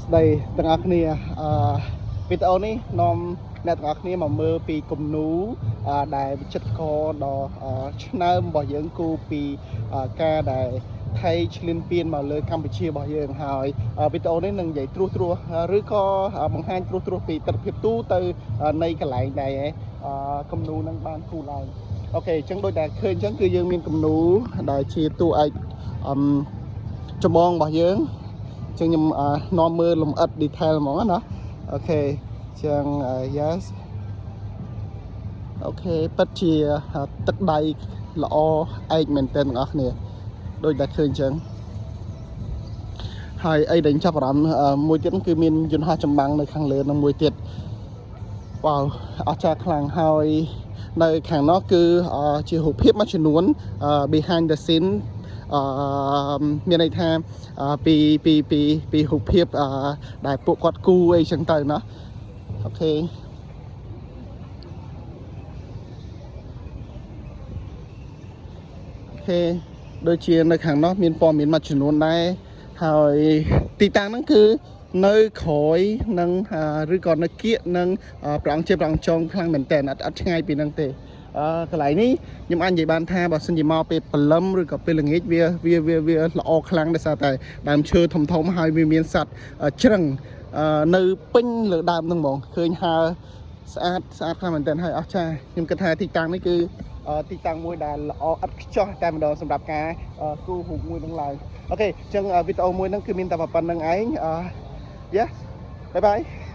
ស្តីទាំងអស់គ្នាអឺវីដេអូនេះនាំអ្នកទាំងអស់គ្នាមកមើលពីគំនូរដែលវិចិត្រករដ៏ឆ្នើមរបស់យើងគូពីការដែលថៃឈ្លានពានមកលើកម្ពុជារបស់យើងហើយវីដេអូនេះនឹងនិយាយត្រួសត្រាសឬក៏បង្ហាញត្រួសត្រាសពីទស្សនវិជ្ជាទូទៅនៃកន្លែងដែលគំនូរនឹងបានគូឡើង okay អញ្ចឹងដូចដែលឃើញអញ្ចឹងគឺយើងមានគំនូរដែលជាតួឯកអឹមចម្បងរបស់យើង ចឹងខ្ញុំនាំមើលលម្អិត detail ហ្មងណា okay ចឹង yes okay ពិតជាទឹកដៃល្អឯកមែនទែនទាំងអស់គ្នាដូចដែលឃើញចឹងហើយអីដែលចាប់អារម្មណ៍មួយទៀតគឺមានយន្តហោះចម្បាំងនៅខាងលើនឹងមួយទៀតវ៉ាវអស្ចារ្យខ្លាំងហើយនៅខាងនោះគឺជារូបភាពមួយចំនួន behind the scene មានន័យថាពីពីពីពីរូបភាពអឺដែលពួកគាត់គូអីចឹងទៅណា okay ដូចជានៅខាងនោះមានព័ត៌មានមួយចំនួនដែរហើយទីតាំងហ្នឹងគឺនៅក្រោយនឹងឬក៏នៅគៀកនឹងព្រះអង្គជាព្រះអង្គចងខ្លាំងមែនតើអត់អត់ឆ្ងាយពីហ្នឹងទេអឺកន្លែងនេះខ្ញុំអាចនិយាយបានថាបើសិនជាមកពេលព្រលឹមឬក៏ពេលល្ងាចវាវាវាវាល្អខ្លាំងដោយសារតែដើមឈើធំធំហើយវាមានសត្វជ្រឹងនៅពេញលើដើមហ្នឹងហ្មងឃើញហើស្អាតស្អាតខ្លាំងមែនទែនហើយអស្ចារ្យខ្ញុំគិតថាទីតាំងនេះគឺទីតាំងមួយដែលល្អឥតខ្ចោះតែម្ដងសម្រាប់ការគូររូបមួយនឹងឡើង okay អញ្ចឹងវីដេអូមួយហ្នឹងគឺមានតែប៉ុណ្្នឹងឯងអឺ Yeah, bye bye.